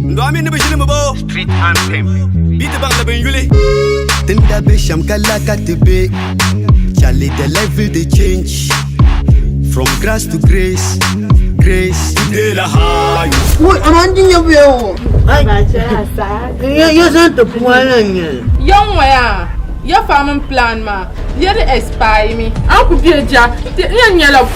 N dɔɣi mi ni bi ʒili mi bo. Street anthem. Bi ti baŋ la bin yuli. Tin da be shɛm ka la ka ti be. Charlie, the level dey change. From grass to grace, grace. Today la high. Wai, amma n di nyɛ bɛ o. Ya zaŋ ti pua la nyɛ. Ya ŋɔya, ya farming plan maa, ya di expire mi. A ku be ja, ti yɛn nyɛla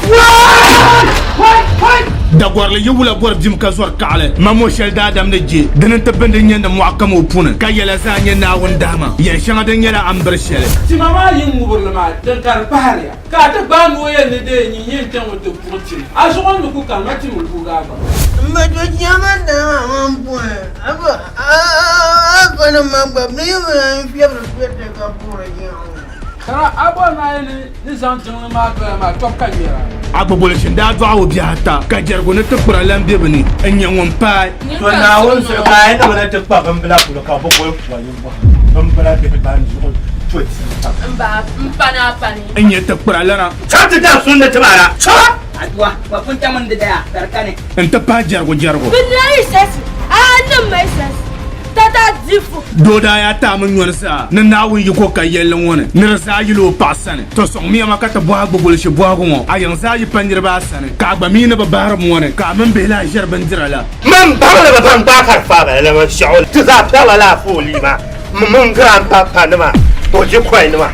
Dagɔrili yi wula bɔri bim ka zɔri kaɣili, mamo shɛli daadam ni je, dini n-ti bindi nyɛ ni mɔɣu kam o puni, ka yɛla zaa nyɛ Naawuni dahima, yɛl shɛŋa din nyɛla a ni biri shɛli. Tima maa yi ŋubiri li maa, din ka di pahiri ya. Ka a ti gbaai ni o yɛli ni dee nyin yɛn chaŋ o ti buɣi tim, a zuɣu ni ku ka ma tim n-guugi a gba. M ba to chiama daa maa ŋun puhi a ba a fa ni ma gba bɛ yi bi lan fiɛbiri fiɛriti ka puhiri jiŋli. Ka a bɔri ni a yɛli ni zaŋ jiŋli maa doya maa tɔbu ka ŋmɛra. Agbobolichi n-daa dɔɣi o bihi ata, ka jɛrigu ni ti kpira lan be bɛ ni n-nyɛ ŋun paai. To Naawuni zuɣu ka a yi niŋ ni ti kpa bimbila polo ka bɛ boli pua ninvuɣu bimbila bihi ban zuɣu to tia pam. M ba, m pa ni a pa ni. N nyɛ tikpira lana. Chaŋ ti dahi sundi ti ma na. Chaŋ! Aduwa, wa punta mini di daya ka di kani. N ti pahi jɛrigu jɛrigu. Bɛ nina yi sɛsi, a nim ma yi sɛsi, tata difu. Doo daa yaa taami nyɔni zaa ni Naawuni yiko ka yɛlli ŋɔ ni, ni di zaa yili o paɣa sani. To sɔŋmiya ma ka ti bɔhi Agbobolishi bɔhigu ŋɔ, a yiŋ zaa yi pa niriba a sani, ka a gba mi ni bi bahiri ŋɔ ni, ka a mini bihi lahi ʒiɛri bindira la? Man baŋli bi ban gbaai ka di faai ba la man shɛɣu ti zaa piɛla la afoolii maa mini grandpapa nima Ojikoi nima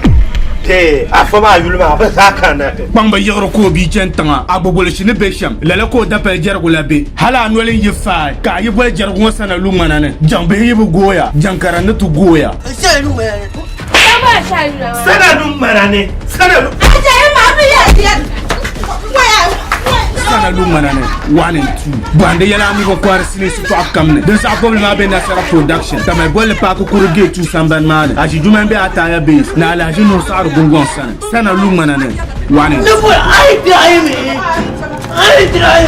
bee afa maa yuli maa bi zaa kanna ti. Kpaŋ bi yiɣiri ka o bia chani tiŋa, Agbobolishi ni be shɛm, lala ka o dapali jɛrigu la be. Hali a noli n-yi faai ka a yi boli jɛrigu ŋɔ sana luŋmana ni, jaŋbihi yi bi gooya, jaŋkara ni ti gooya. Sana luŋmana ni, sana lu. Sana luŋmana ni, 1 and 2. Bɔhindi yɛla a mi bi kɔhiri sinii shitɔɣu kam ni. Din saɣi bɔbili maa be Nasara Production, Tamale bolli paaki kuri gate 2 sambani maa ni. Aʒi Juma m-be Ataya Base ni Alhaji Nuhu Saɣiri Gungɔŋ sani. Sana luŋmana ni, 1 and 2.